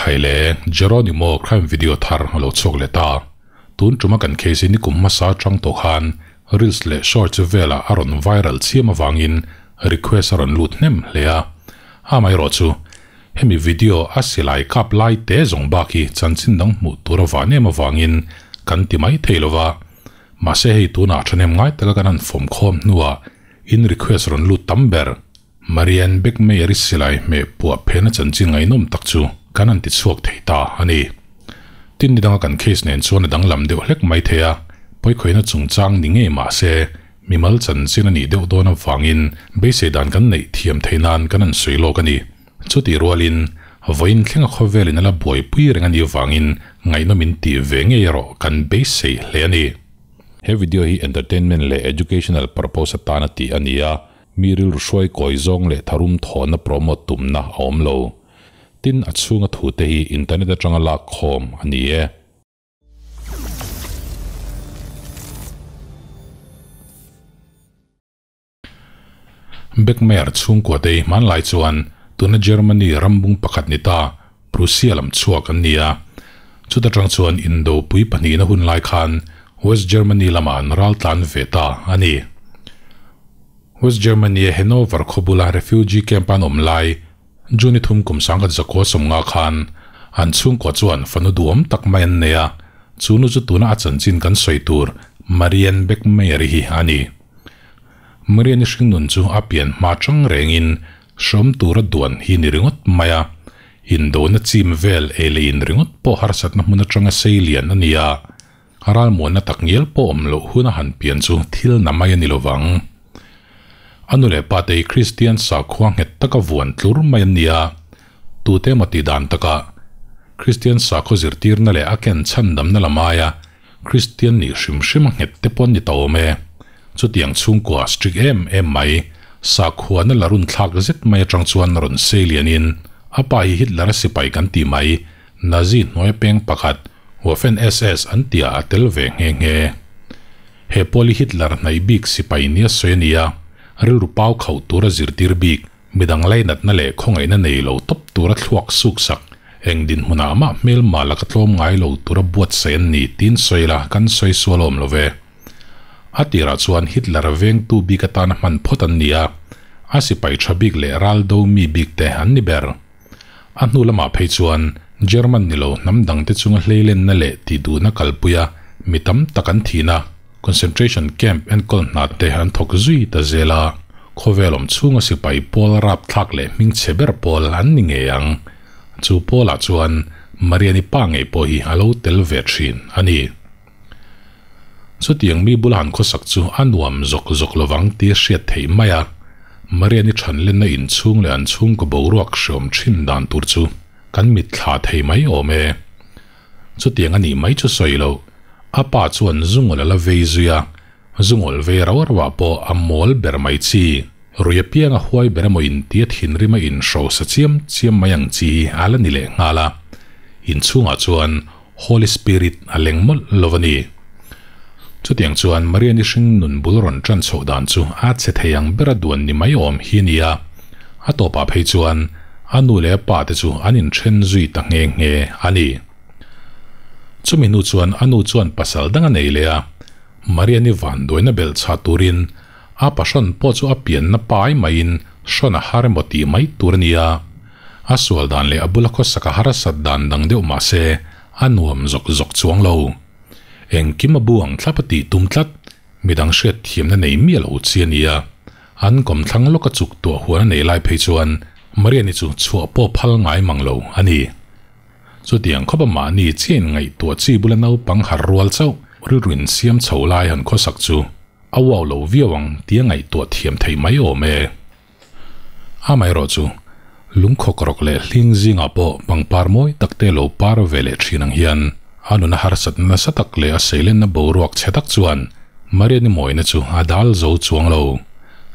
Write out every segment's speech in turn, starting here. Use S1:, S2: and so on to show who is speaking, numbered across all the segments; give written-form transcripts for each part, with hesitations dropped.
S1: Khaile, Geronimo crime video thar a lo chhuak leh ta. Tun tuma kan case hi nikum hmasa atang tawh khan reels leh shorts velah a rawn viral chiam avangin request a rawn lut hnem hle a. Amaherawh chu, hemi video a silai kap lai te zawng bak hi chanchin dang hmuh tur a van em avangin kan ti mai thei lova. Mahse hei tunah thahnem ngai taka kan han fawm khawm hnuah in request rawn lut tam ber. Marianne Beckmeyer-i silai hmeh puah phena chanchin ngaihnawm tak chu kan han ti chhuak thei ta a ni. Tin ni danga kan case nen chuan a danglam deuh hlek mai thei a, pawikhawihna chungchang ni ngei mah se mimal chanchin a nih deuh dawn avangin beisei dan kan neih thiam thei nan kan han sawi lawk a ni. Chutih rualin vawiin thlenga khawvelin a la buaipui reng a nih avangin ngaihnawm in tih ve ngei erawh kan beisei hle a ni. He video hi entertainment leh educational purpose atana tih a ni a, Mi rilru hruai kawi zawng leh tharum thawhna promote tumna a awm lo. Tin, a chhunga thute hi internet atanga lak khawm a ni e. Beckmeyer chhungkua te hi hmanlai chuan tuna Germany rambung pakhat ni ta Prussia lam chhuak an ni a. Chuta tang chuan Indopui pahnihna hun lai khan West Germany lamah an ral tlan ve ta a ni. West Germany-a Hanover khaw bula refugee camp-a an awm lai, June thum kum 1970 khan an chhungkua chuan fanu duhawm tak mai an nei a, chu nu chu tuna a chanchin kan sawi tur Marianne Beckmeyer-i hi a ni. Marianne-i hringnun chu a pian hma chang rengin hrawm tura duan hi ni ringawt mai a, indona chim vel ei leh in ringawt pawh harsatna hmun atanga sei lian a ni a. A ralmuanna tak ngial pawh awm loh hun a han pian chu thil na mai a ni lo vang. A nu leh pa te hi Kristian sakhua nghet taka vuan tlur mai an ni a, tute emaw tih dan takah Kristian sakhaw zirtirna leh a ken chhandamna lam aia Kristian nih hrim hrim a nghet te pawh an ni ta awm e. Chutiang chhungkua strict em em mai, sakhuana la runthlak zet mai atang chuan rawn sei lianin a pa hi Hitler-a sipai kan tih mai Nazi hnuai peng pakhat Waffen SS an tihah a tel ve nghe nghe. He pawl hi Hitler hnaih bik sipai nia sawi a ni a, rilru pau khauh tura zirtir bik, midang lainatna leh khawngaihna nei lo tawp tura thluak suk sak, eng dinhmunah mah hmelma laka tlawm ngai lo tura buatsaih an ni tiin sawi la kan sawi sual awm lo ve. A tirah chuan Hitler vengtu bik atana hman phawt an ni a, a sipai tha bik leh ral do mi bik te an ni ber. A hnu lamah phei chuan German ni lo hnam dangte chunga hleilenna leh tihduhna kalpuia mi tam tak an thihna concentration camp enkawl hna te an thawk zui ta zel a, khawvel awm chhunga sipai pawl rapthlak leh hmingchhe ber pawl an ni ngei ang. Chu pawlah chuan Mariani pa ngei pawh hi a lo tel ve thin a ni. Chutiang mi bula han khawsak chu a nuam zawk zawk lovang tih a hriat theih mai a, Mariani thanlenna inchhung leh an chhungkaw boruak hreawm thin dan tur chu kan mitthla thei mai awm e. Chutiang a nih mai chu sawi loh, a pa chuan zungawl a la vei zui a, zungawl vei rau rauah pawh a mawl ber mai chi, rui apiang a huai ber emaw intia thinrim a inhrosa chiam chiam mai ang chi hi a la ni leh nghal a, inchhungah chuan Holy Spirit a leng mawlh lo a ni. Chutiang chuan Maria ni hring nun bul rawn tan chhoh dan chu a che thei ang bera duan ni mai awm hi a ni a. A tawpah phei chuan a nu leh a pa te chu an inthen zui ta nghe nghe a ni. Chumi hnu chuan a nu chuan pasal dang a nei leh a, Maria ni vanduaina belh chah turin a pahrawn pawh chu a pianna pai maiin hrawn a har emaw tih mai tur a ni a. A sual dan leh a bula khawsak a harsat dan dang deuh mah se a nuam zawk zawk chuang lo. Engkim a bu ang thlap a tih tum tlat, midang hriat thiamna nei miah lo chi a ni a. An kawmthlang lawka chuk tuah huan a nei lai phei chuan Mariani chu chhuah pawh phal ngai mang lo a ni. Chutiang khawpa mahni chiain ngaihtuah chi bula naupang har rual chauh rilru insiam chho lai han khawsak chu a uau lo viau ang tia ngaihtuah thiam theih mai awm e. Amaherawh chu, lungkhawk rawk leh hling zingah pawh pangpar mawi tak te lo par ve leh thin ang hian a nuna harsatna nasa tak leh a seilenna boruak chhe tak chuan Mariani mawina chu a dal zo chuang lo.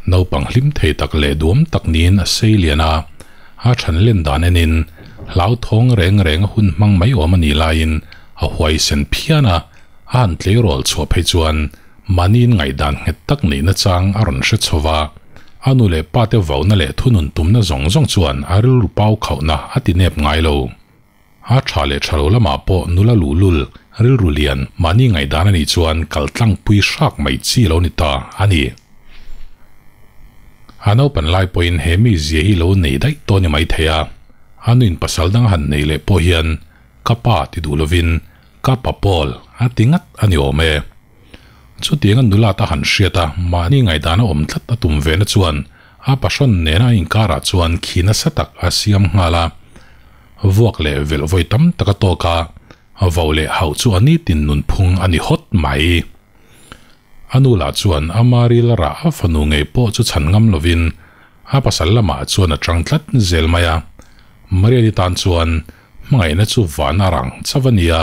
S1: Naupang hlim thei tak leh duam tak niin a sei lian a, a than len dan enin hlauthawng reng reng a hun hmang mai awm a nih laiin a huaisen phian a, a han tleirawl chhuah phei chuan Mahniin ngaihdan nghet tak neihna chang a rawn hre chho va, a nu leh pate vauna leh thunun tumna zawng zawng chuan a rilru pau khauhna a ti nep ngai lo. A tha leh tha lo lamah pawh nula luhlul, rilru lian, mahni ngaihdan a nih chuan kal tlangpui hrak mai chi lo ni ta a ni. A naupan lai pawhin he mizia hi lo nei daih tawh ni mai thei a, a nuin pasal dang han nei leh pawh hian ka pa ti duh lovin ka pa Paul a ti ngat a ni awm e. Chutianga nula ta han hriat a, mahni ngaihdan a awm tlat a tum ve na chuan a pahrawn nena a inkarah chuan khi nasa tak a siam nghal a. Vuak leh velh vawi tam tak a tawk a, vau leh hauh chu a nitin nunphung a ni hawt mai. A nu lah chuan a maril rah a fanu ngei pawh chu chhan ngam lovin a pasal lamah chuan a tang tlat zel mai a. Mariani tan chuan hmangaihna chu van a rang chauh a nia,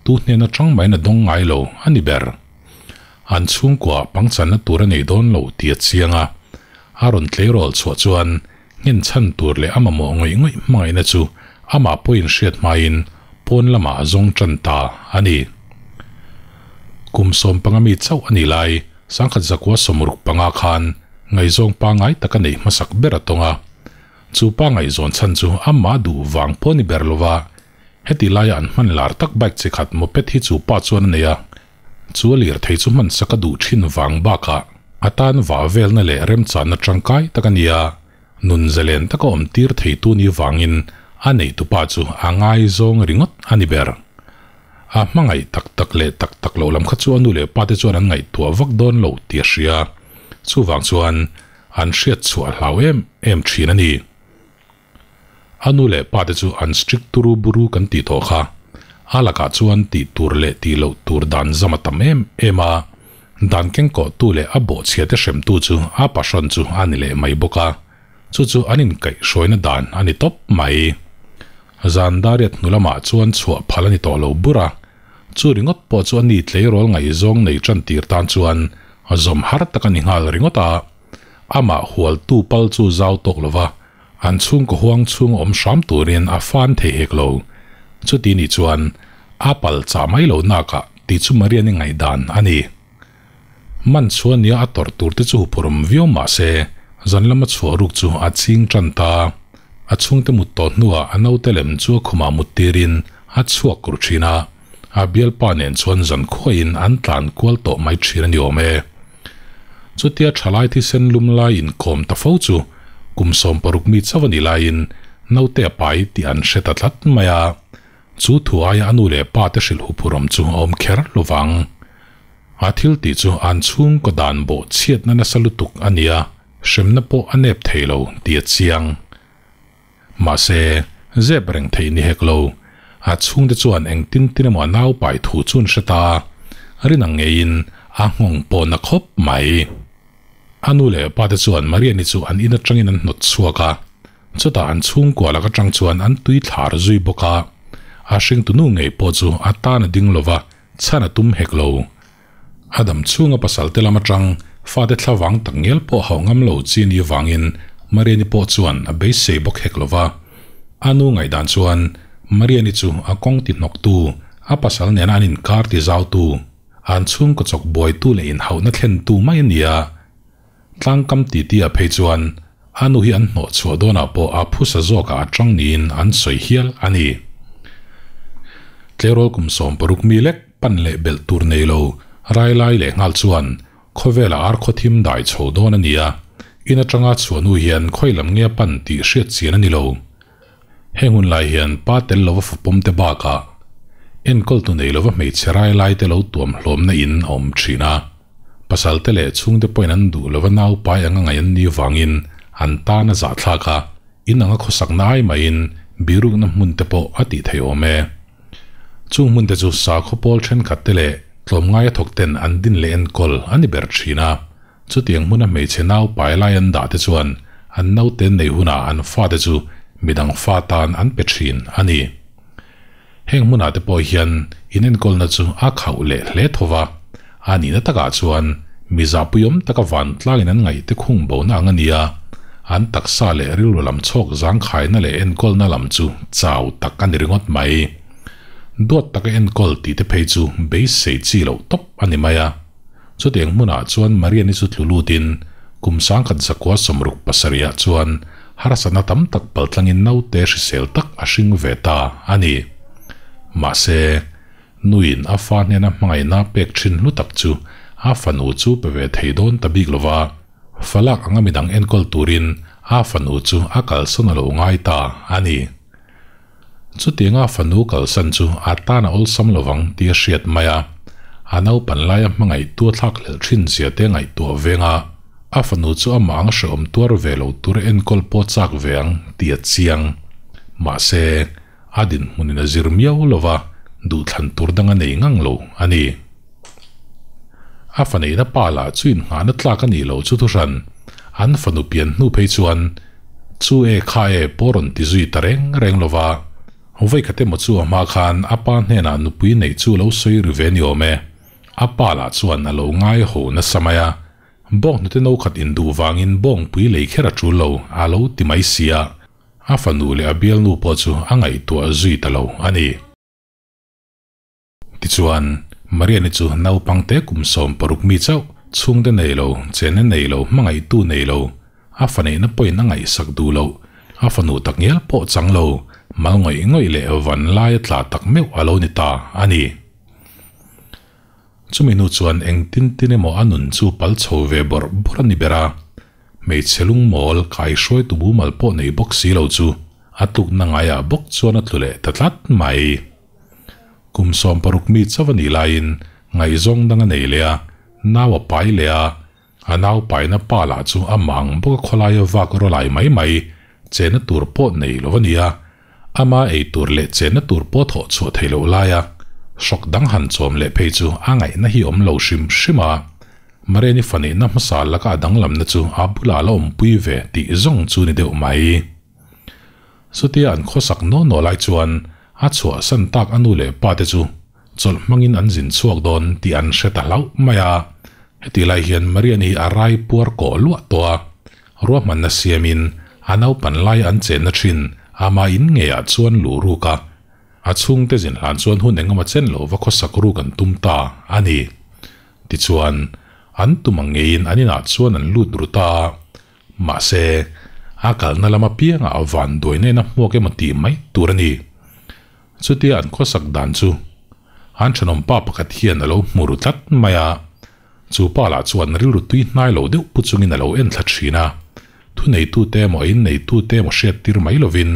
S1: tu hnen atang maiin a dawng ngai lo a ni ber. An chhungkua pangchanna tur a nei dawn lo tih a chiang a, a rawn tleirawl chhuah chuan nghen chhan tur leh a mamawh ngawih ngawih hmangaihna chu amah pawhin hriat hmain pawn lamah a zawng tan ta a ni. Kum 15 mi chauh a nih lai, sangkhat zakua 65 khan ngaihzawng pangngai tak a neih hmasak ber a tawng a. Chu pa ngaihzawn chhan chu amah duh vang pawh a ni ber lo va, heti laia an hman lar tak bike chi khat moped hi chu pa chuan a nei a. Chu a lirthei chu hmansak a duh thin vang bakah a tan vah velna leh remchanna tangkai tak a ni a, nun zalen taka awm tir theitu ni vangin a neihtupa chu a ngaizawng ringawt a ni ber. A hmangaih tak tak leh tak tak loh lam kha chu a nu leh pa te chuan an ngaihtuah vak dawn lo tih a hria. Chuvang chuan an hriat chhuah a hlau em em thin a ni. A nu leh pa te chu an strict turu buru kan tih tawh kha. A lakah chuan tih tur leh tih loh tur dan zam a tam em em a, dan kengkawh tu leh a bawhchhia te hrem tu chu a pahrawn chu a ni leh mai bawk a, chu chu an inkaihhruaina dan a ni tawp mai. Zan dariat hnu lamah chuan chhuah phal a ni tawh lo bur a, chu ringawt pawh chu a ni tleirawl ngaihzawng nei tan tir tan chuan zawm har tak a ni nghal ringawt a. Amah hualtu pal chu zau tawk lova, an chhungkaw huang chhung awm hram turin a fan thei hek lo. Chuti nih chuan a pal chah mai lo nakah tih chu Mariani ngaihdan a ni. Man chhuah nia a tawrh tur te chu huphurhawm viau mah se, zan lama chhuah ruk chu a ching tan ta. A chhungte mut tawh hnuah a naute lem chu a khumah mut tirin a chhuak ru thin a, a bialpa nen chuan zan khuain an tlan kual tawh mai thin a ni awm e. Chutia thalai thisen lum lai inkawm ta fo chu kum 60 mi chauh a nih laiin naute a pai tih an hre ta tlat mai a. Chu thu aia a nu leh pa te hrilh huphurhawm chu a awm kher lovang. A thil tih chu an chhungkaw dan bawh chhiatna nasa lutuk a ni a, hremna pawh a nep thei lo tih a chiang. Mahse, zep reng theih ni hek lo. A chhungte chuan engtin tin emaw a nau pai thu chu an hre ta a, rin ang ngeiin a nghawng pawh na khawp mai. A nu leh pa te chuan Mariani chu an in atangin an hnawt chhuak a, chutah an chhungkua lak atang chuan an tui thlar zui bawk a. A hringtu nu ngei pawh chu a tan a ding lova, chhan a tum hek lo. A dam chhunga pasal te lam atang fate thlavang tak ngial pawh hauh ngam lo chi ni vangin Mariani pawh chuan a beisei bawk hek lova. A nu ngaihdan chuan Mariani chu a kawng ti hnawktu, a pasal nena an inkar ti zautu, an chhungkaw chawk buaitu leh inhauhna thlentu mai a ni a. Tlangkam titi ah phei chuan a nu hi an hnawh chhuah dawnah pawh a phusa zawkah a tang niin an sawi hial a ni. Tleirawl kum 60 mi lek pan leh belh tur nei lo rai lai leh nghal chuan khawvela ar khaw thim dai chho dawn a ni a, in atanga chhuah nu hian khawi lam nge a pan tih hriat chian a ni lo. Heng hun lai hian pa tel lova fapawm te bakah enkawl tu nei lova hmeichhe rai lai te lo tuam hlawmna in a awm thin a. Pasal te leh chhungte pawhin an duh lova nau pai anga ngaih an ni vangin an tan a zahthlak a, in anga khawsakna ai maiin birukna hmun te pawh a tih theih awm e. Chung hmun te chu sakhaw pawl thenkhat te leh tlawmngaia thawk ten an din leh enkawl a ni ber thin a. Chutiang hmuna hmeichhe nau pai lai an dah te chuan an naute nei hunah an fate chu midang fa tan an pe thin a ni. Heng hmunah te pawh hian in enkawlna chu a khauh leh hle tho va, a nihna takah chuan mi zahpuiawm taka vantlangin an ngaih te khung bona ang a ni a, an taksa leh rilru lam chhawk zangkhaina leh enkawlna lam chu chau tak a ni ringawt mai. Duat taka enkawl tih te phei chu beisei chi loh tawp a ni mai a. Chutiang hmunah chuan Mariani chu tlu lutin kum 1967 chuan harsatna tam tak paltlangin naute hrisel tak a hring ve ta a ni. Mahse, nuin a fa hnena hmangaihna pek thin hlu tak chu a fanu chu pe ve thei dawn ta bik lova, falak anga midang enkawl turin a fanu chu a kalsan a lo ngai ta a ni. Chutianga fanu kalsan chu a tan a awlsam lovang tih a hriat mai a, a naupan laia hmangaihtu a thlakhlelh thin zia te ngaihtuah veng a, a fanu chu amah ang hrehawm tuar ve lo tur enkawl pawh chak ve ang tih a chiang. Mahse, a dinhmunin a zir miau lova, duhthlan tur dang a nei ngang lo a ni. A faneihna pa lah chu inngahna tlak a nih loh chu thuhran, an fanu pian hnu phei chuan chu e kha e pawh rawn ti zui ta reng reng lo va. Vawikhat emaw chu a hma khan a pa hnenah nupui neih chu lo sawi ri ve ni awm e. A pa lah chuan a lo ngai ho nasa mai a, bawnghnute no khat induh vangin bawngpui lei kher a tul lo a lo ti mai sia, a fanu leh a bialnu pawh chu a ngaihtuah zui ta lo a ni. Tichuan, Mariani chu naupangte kum 16 mi chauh, chhungte nei lo, chena nei lo, hmangaihtu nei lo, a fa neihna pawhin a ngaihsak duh loh, a fanu takngial pawh chang lo, mal ngawih ngawih leh van laia tla tak meuh a lo ni ta a ni. Chumi hnu chuan engtin tin emaw a nun chu pal chho ve bawrh bawrh a ni ber a, hmeichhe lungmawl kaihruaitu mumal pawh nei bawk si lo chu a tlukna ngaiah bawk chuan a tlu leh ta tlat mai. Kum 16 mi chauh a nih laiin ngaihzawng dang a nei leh a, nau a pai leh a, a nau paina pa lah chu a mang bawk a khawlaia vak rawlai mai mai, chenna tur pawh nei lo a ni a, ama ei tur leh chenna tur pawh thawh chhuah theih loh laia hrawk dang han chawm leh phei chu a ngaihna hi awm lo hrim hrim a, Mariani faneihna hmasa laka a danglamna chu a bulah la awmpui ve tih zawng chu ni deuh mai. Chutia an khawsak naw naw lai chuan a chhuahsan tak a nu leh pa te chu chawlh hmangin an zin chhuak dawn tih an hre ta hlauh mai a. Hetih lai hian Mariani hi a rai puar kawh luah tawh a, ruahmanna siamin a naupan lai an chenna thin ama in ngeiah chuan luh ruk a, a chhungte zin hlan chuan hun engemaw chen lo va khawsak ruk an tum ta a ni. Tichuan, an tum ang ngeiin an inah chuan an lut ru ta a. Mahse, a kalna lam apiangah van duaina in a hmuak emaw tih mai tur a ni. Chutia an khawsak dan chu an thenawm pa pakhat hian a lo hmu ru tlat mai a, chu pa lah chuan rilru tui hnai lo deuh pu chungin a lo en thla thin a, thuneitute emaw inneitute emaw hriattir mai lovin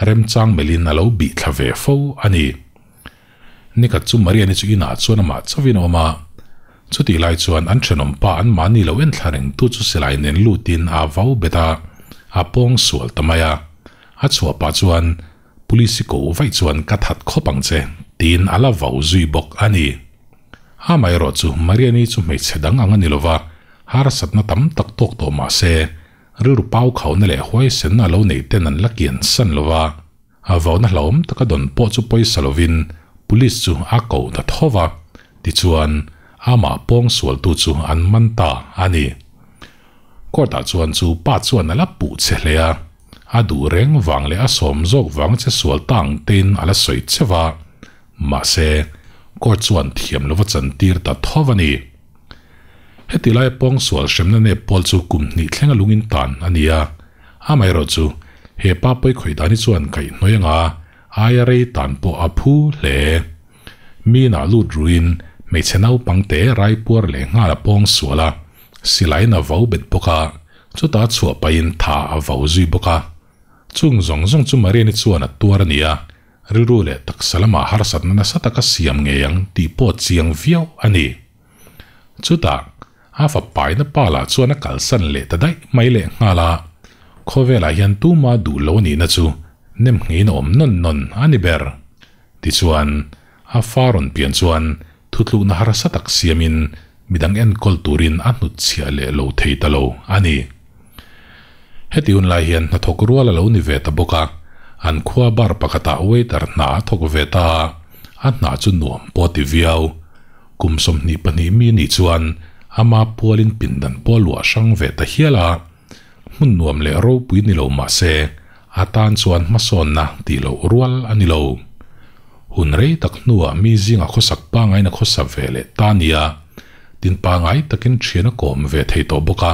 S1: remchang melhin a lo bih thla ve fo a ni. Nikhat chu Mariani chu inah chuan amah chauhin a awm a, chutih lai chuan an thenawm pa an mahni lo en thla reng tu chu silai nen lutin a vau bet a, a pawng sual ta mai a. A chhuah pah chuan Police i koh vaih chuan ka that khawp ang che tiin a la vau zui bawk a ni. Amaherawh chu Mariani chu hmeichhe dang ang a ni lova, harsatna tam tak tawk tawh mah se, rilru pau khauhna leh huaisenna a lo neih ten an la kian san lova. A vauna hlauhawm taka dawn pawh chu pawisa lovin police chu a koh ta tho va, tichuan amah pawng sualtu chu an man ta a ni. Court ah chuan chu pa chuan a la puh che hle a, a duh reng vang leh a sawm zawk vang che sual ta ang tein a la sawi che va, mahse court chuan thiam lova chantir ta tho va ni. Heti laia pawng sual hremna nep pawl chu kum hnih thlenga lungin tan a ni a, Amaherawh chu, he pa pawi khawih dan hi chuan kaihhnawih anga aia rei tan pawh a phu hle. Mi inah lut ruin hmeichhe naupangte raipuar leh nghal a pawng sual a, silaiin a vau bet bawk a, chutah chhuah pahin tha a vau zui bawk a. Chung zawng zawng chu Mariani chuan a tuar a ni a, rilru leh taksa lamah harsatna nasa taka siam ngei ang tih pawh chiang viau a ni. Chutah, a fapaina pa lah chuan a kalsan leh ta daih mai leh nghal a, khawvelah hian tuma duh lo a nihna chu nem ngeiin a awm nawn nawn a ni ber. Tichuan, a fa rawn pian chuan thutlukna harsa tak siamin midang enkawl turin a hnutchhiah leh lo thei ta lo a ni. Heti hun lai hian hnathawk rual a lo ni ve ta bawk a, an khua bar pakhatah waiter hna a thawk ve ta a, a hna chu nuam pawh a ti viau. Kum 22 mi nih chuan ama pualin pindan pawh luah hrang ve ta hial a, hmun nuam leh ropui ni lo mah se a tan chuan hmasawnna tih loh rual a ni lo. Hun rei tak hnuah mi zinga khawsak pangain a khawsa ve leh ta nia, tin pangai takin thian a kawm ve thei tawh bawk a,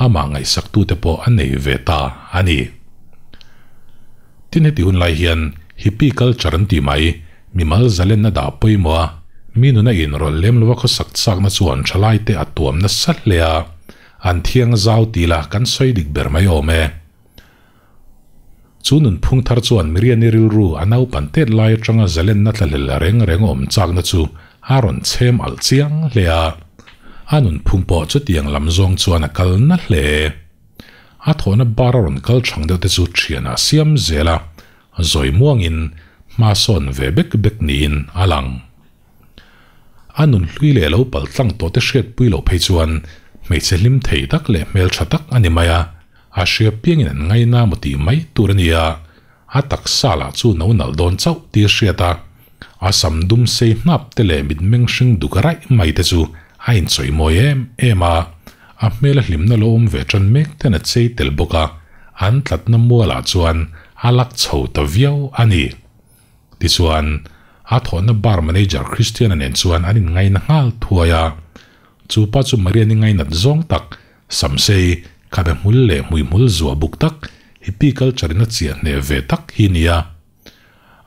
S1: amah ngaihsaktute pawh a nei ve ta a ni. Tin heti hun lai hian hippie culture an tih mai. Mimal zalenna dah pawimawh a, mi nuna inrawlh lem lova khawsak chakna chuan thalaite a tuam nasa hle a, an thiang zau ti la kan sawi dik ber mai awm e. Chu nunphung thar chuan Miriani rilru a naupan tet lai atanga zalenna thlahlel reng reng awm chakna chu a rawn chhem alh chiang hle a, a nunphung pawh chutiang lam zawng chuan a kal na hle. A thawhna bar a rawn kal chhang deuh te chu thianah siam zel a, zawi muangin hma sawn ve bek bek niin a lang. A nun hlui leh lo pal tlang tawh te hriatpui loh phei chuan hmeichhe hlim thei tak leh hmeltha tak a ni mai a, a hria piangin an ngaina maw tih mai tur a ni a, a taksa lah chu no nalh dawn chauh tih a hriat a, a sam dum sei hnap te leh mitmeng hring duk raih mai te chu a inchawih mawi em em a, a hmel a hlimna lo awm ve tan mek ten a chei tel bawk a, an tlatna mualah chuan a lak chho ta viau a ni. Tichuan, a thawhna bar manager Christian-a nen chuan an inngaina nghal thuai a. Chu pa chu Marian-i ngainat zawng tak, samsei, khabe hmul leh hmuihmul zuah buk tak, hippie culture-in a chiah hneh ve tak hi ni a.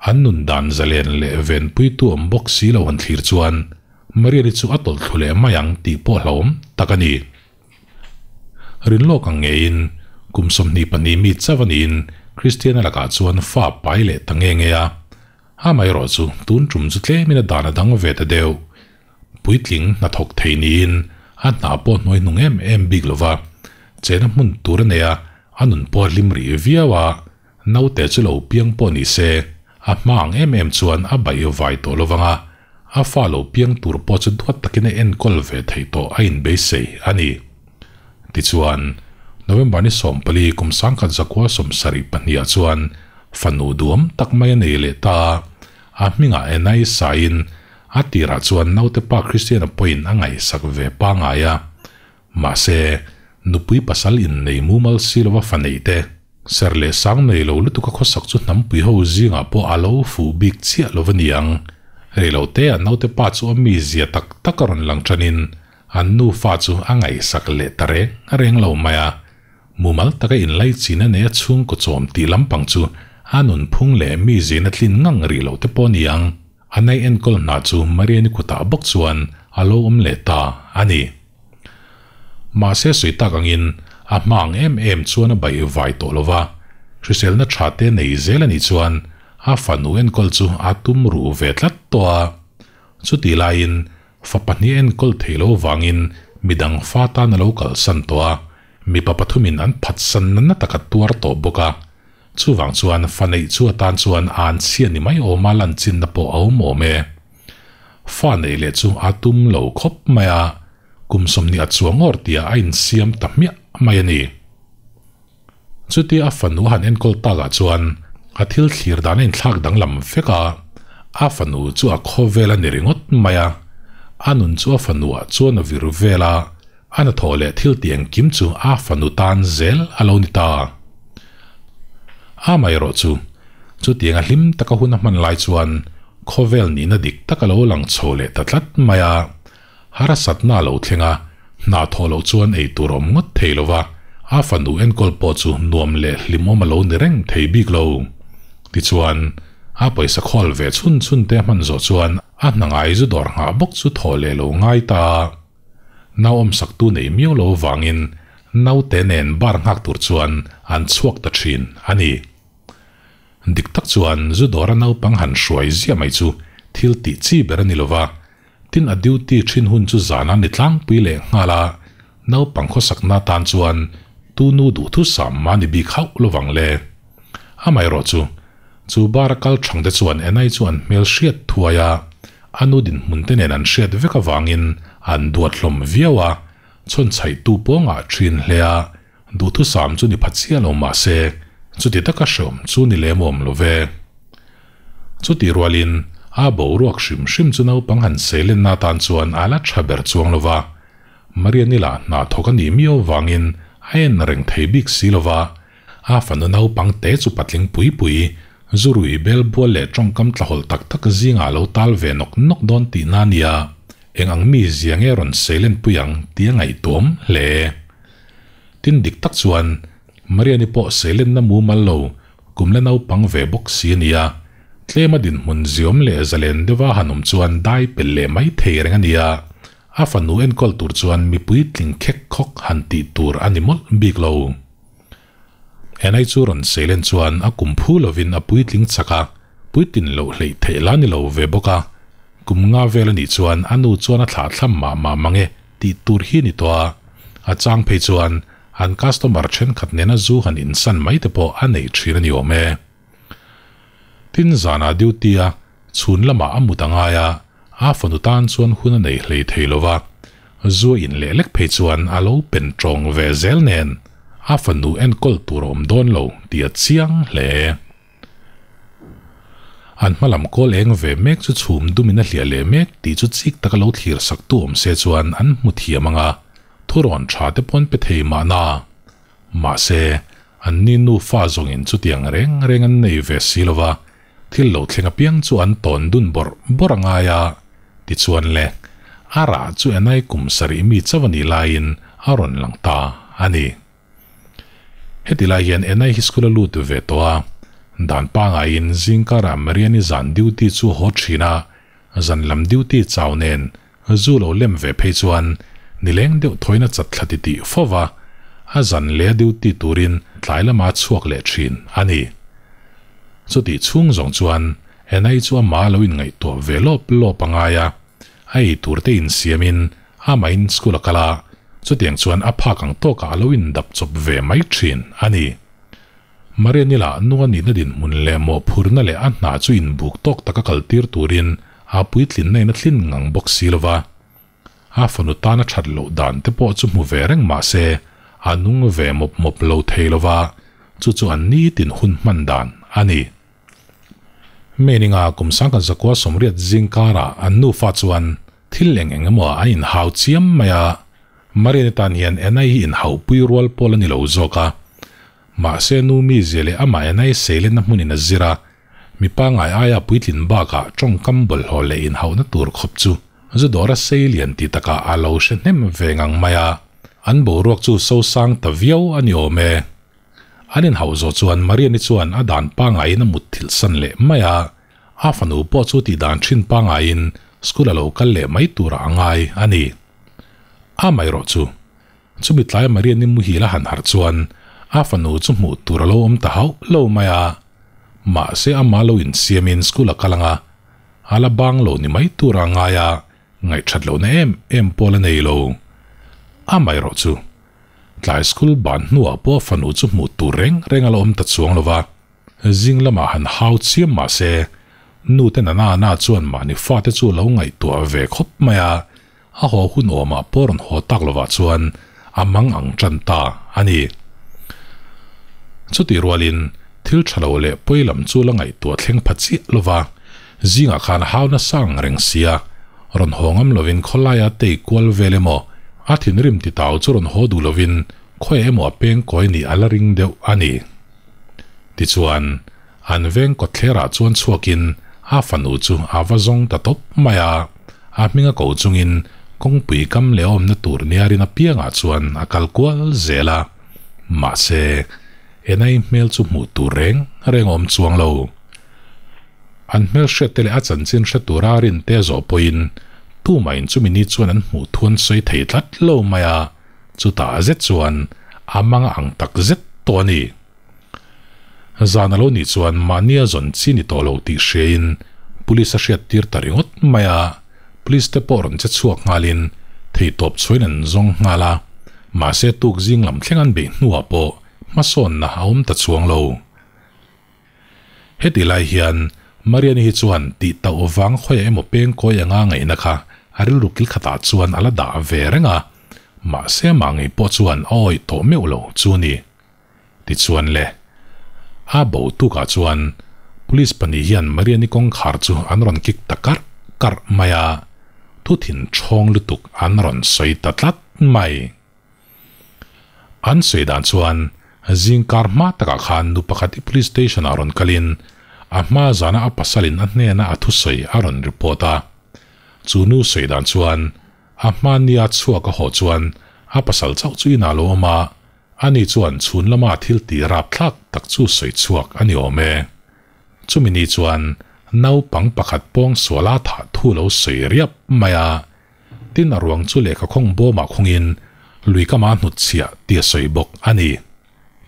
S1: An nun dan zalen leh venpuitu awm bawk si lo han thlir chuan Marian-i chu a tawlh thlu leh mai ang tih pawh hlauhawm tak a ni. Rinlawk ang ngeiin, kum 22 mi chauh a niin Kristiana lakah chuan fa pai leh ta nge nge a. Amaherawh chu tun tum chu tlemin a dan a dang ve ta deuh. Puitling hnathawk thei niin a hna pawh hnuai hnung em em bik lova, chena hmun tur a nei a, a nun pawh a hlim rih viau a, naute chu lo piang pawh ni se, a hma ang em em chuan a baih vai tawh lovang a, A fa lo piang tur pawh chu duat takin a enkawl ve theih tawh a inbeisei a ni. Tichuan, November ni 14 kum 1972 ah chuan fanu duam tak mai a nei leh ta a, a hmingah Enai saiin a tirah chuan naute pa Christian-a pawhin a ngaihsak ve pangai a. Mahse, nupui pasal innei mumal si lova fa neih te, ser leh sang nei lo lutuk a khawsak chu hnampui ho zingah pawh a lo fuh bik chiah lo va ni ang. Rei lo te a naute pa chu a mizia tak tak a rawn lang tanin an nufa chu a ngaihsak leh ta reng reng lo mai a. Mumal taka inlaichin a nei a chhungkaw chawm tih lampang chu a nunphung leh mizia tlin ngang rih lo te pawh a ni ang. A nei enkawl hna chu Mariani kutah bawk chuan a lo awm leh ta a ni. Mahse sawi tak angin a hma ang em em chuan a baih vai tawh lo va, hriselna tha te nei zel a nih chuan a fanu enkawl chu a tum ruh ve tlat tawh a. Chutih laiin fa pahnih a enkawl thei lo vangin midang fa tan a lo kalsan tawh a, mipa pathumin an phatsan nana tak a tuar tawh bawk a. Chuvang chuan fa neih chu atan chuan an chhia ni mai awma lan chinna pawh a awm awm e. Fa neih leh chu a tum lo khawp mai a, kum 20 a chuang awr tia a insiam ta hmiah mai a ni. Chutia a fanu a han enkawl takah chuan a thil thlir dan a inthlak danglam vek a, a fanu chu a khawvel a ni ringawt mai a, a nun chu a fanuah chuan a vir vel a, A hnathawh leh thil tih engkim chu a fanu tan zel a lo ni ta. Amaherawh chu, chutiang a hlim taka hun a hman lai chuan khawvel nihna dik tak a lo lang chho leh ta tlat mai a. Harsatna a lo thleng a, hna thawh loh chuan ei tur awm ngawt thei lo va, a fanu enkawl pawh chu nuam leh hlimawm a lo ni reng thei bik lo. Tichuan, a pawisa khawl ve chhun chhun te a hman zawh chuan a hna ngai zu dawr nghah bawk chu thawh leh lo ngai ta. Nau awmsaktu nei miau lo avangin naute nen bar nghak tur chuan an chhuak ta thin a ni. Dik tak chuan zu dawra naupang han hruai ziah mai chu thil tih chi ber a ni lova, tin a duty thin hun chu zana ni tlangpui leh nghal a, naupang khawsakna atan chuan tu nu duhthusam mah ni bik hauh lovang le. Amaherawh chu, chu bar a kal thang te chuan Enai chu an hmel hriat thuai a, a nu dinhmun te nen an hriat vek avangin an duat hlawm viau a, chhawnchhaih tu pawngah thin hle a, duhthusam chu ni pha chiah lo mah se, chuti taka hreawm chu ni lem awm lo ve. Chutih rualin a boruak hrim hrim chu naupang han seilenna atan chuan a la tha ber chuang lo va, Mariani lah hna thawk a nih miau avangin a en reng thei bik si lo va, A fanu naupang te chu patling pui pui, zu rui bel bual leh tawngkam tlahawlh tak tak zingah a lo tal ve nawk nawk dawn tihna a nia, eng ang mi zia nge rawn seilen pui ang tih a ngaihtuam hle. Tin dik tak chuan Mariani pawh seilenna mumal lo kum la naupang ve bawk si a nia. Tlema dinhmun ziawm leh zalen deuha han awm chuan dai pel leh mai thei reng a nia, a fanu enkawl tur chuan mipui tling khek khawk han tih tur a ni mawlh bik lo. Enai chu rawn seilen chuan a kum phu lovin a puitling chak a, puitlin loh hleih theih la ni lo ve bawk a. Kum nga vel a nih chuan a nu chuan a thlah thlam mah mah mang e tih tur hi a ni tawh a, a chang phei chuan an customer thenkhat nena zu han insan mai te pawh a nei thin a ni awm e. Tin zanah duty a chhun lamah a mut a ngai a, a fanu tan chuan hun a nei hlei thei lo va, zu a in leh lek phei chuan a lo pen tawng ve zel nen a fanu enkawl tur a awm dawn lo tih a chiang hle. An hma lam kawl eng ve mek chu chhum dumin a hliah leh mek tih chu chik taka lo thlir sak tu awm se chuan an hmu thiam ang a, thurawn tha te pawn pe thei mahna. Mahse, an ni nufa zawngin chutiang reng reng an nei ve si lo va, thil lo thleng apiang chu an tawn dun bawrh bawrh a ngai a, tichuan le, a rah chu enai kum sarih mi chauh a nih laiin a rawn lang ta a ni. Heti lai hian enai hi school a lut ve tawh a, dan pangaiin zingkarah Mariani zan duty chu a haw thin a, zan lam duty chau nen Zu lo lem ve phei chuan nileng deuh thawiin a chat thla ti tih fo va, a zan leh a duty turin tlai lama a chhuak leh thin a ni. Chutih chhung zawng chuan Anna-i chu ama lo inngaihtuah ve lawp lawp a ngai a, a ei tur te insiamin amahin school a kal a, chutiang chuan a phak ang tawkah a lo indap chawp ve mai thin a ni. Marianila nunga nihna dinhmun leh mawhphurna leh a hna chu inbuk tawk taka kaltir turin a puitlinna in a thlin ngang bawk si lova. A fanu tan a that loh dan te pawh chu hmu ve reng mah se a nung ve mawp mawp lo thei lova, chu chu an nitin hun hman dan a ni. Meninga kum sangkhat zakua sawmriat zing karah an nufa chuan thil eng eng emaw an inhau chiam mai a, Mariani tan hian Enai hi inhauhpui rual pawl a ni lo zawk a. Mahse nu mizia leh amah Enai seilenna hmunin a zir a, mi pangngai aia puitlin bakah tawngkam bawlhhlawh leh inhauhna tur khawp chu zu dawra sei lian ti takah a lo hre hnem ve ngang mai a, an boruak chu sosang ta viau a ni awm e. An inhauh zawh chuan Mariani chuan a dan pangaiin a mutthilh san leh mai a, a fanu pawh chu tihdan thin pangaiin school a lo kal leh mai turah a ngai a ni. Amaherawh chu, chumi tlai Mariani muhil a han harh chuan a fanu chu hmuh tur a lo awm ta hauh lo mai a. Mahse ama lo insiamin school a kal ang a, a la bang lo ni mai tur a ngai a, ngaihthat lohna em em pawh la nei lo. Amaherawh chu, tlai school ban hnuah pawh a fanu chu hmuh tur reng reng a la awm ta chuang lo va. Zing lamah han hau chiam mah se, nu te nana na chuan mahni fate chu lo ngaihtuah ve khawp mai a, A haw hun awmah pawh rawn haw tak lovah chuan a mang ang tan ta a ni. Chutih rualin thil tha lo leh pawi lam chu la ngaihtuah thleng pha chiah lova, zingah khan a hau nasa ang reng sia, rawn haw ngam lovin khawlaia tei kual vel emaw, a thinrim ti tau chu rawn haw duh lovin khawiah emaw a peng kawi nih a la ring deuh a ni. Tichuan, an veng kawtthlerah chuan chhuakin a fanu chu a va zawng ta tawp mai a. A hming a ko chungin kawngpui kam leh awmna tur niarin apiangah chuan a kal kual zel a, mahse Enai hmel chu hmuh tur reng reng a awm chuang lo. An hmel hriat te leh a chanchin hre tura rin te zawh pawhin tumahin chumi ni chuan an hmuh thu an sawi thei tlat lo mai a, chutah zet chuan a mang a ang tak zet tawh a ni. Zan a lo nih chuan mahnia zawn chi ni tawh lo tih hriain Police a hriat tir ta ringawt mai a, Police te pawh rawn che chhuak nghalin theitawp chhuain an zawng nghal a, mahse tuk zing lam thleng an beih hnuah pawh hmasawnna a awm ta chuang lo. Heti lai hian Mariani hi chuan tih tauh vang khawiah emaw peng kawi anga ngaihna kha a rilru kil khatah chuan a la dah ve reng a, mahse mah ngei pawh chuan a awih tawh meuh lo chu ni. Tichuan le, a bo tukah chuan Police pahnih hian Mariani kawngkhar chu an rawn kik ta karh karh mai a, thu thin ṭhawng lutuk an rawn sawi ta tlat mai. An sawi dan chuan zingkar hma takah khan nu pakhat hi Police Station ah rawn kalin a hma zana a pasalin a hnena a thusawi a rawn report a. Chu nu sawi dan chuan a hma nia chhuak a haw chuan a pasal chauh chu inah lo awm a, Ani chuan chhun lama thil ti rapthlak tak chu sawi chhuak a ni awm e. Chumi ni chuan Naupang pakhat pawng suala thah thu lo sawi riap mai a. Tin a ruang chu lehkha khawng bawmah khawngin lui kama hnutchhiah tih a sawi bawk a ni.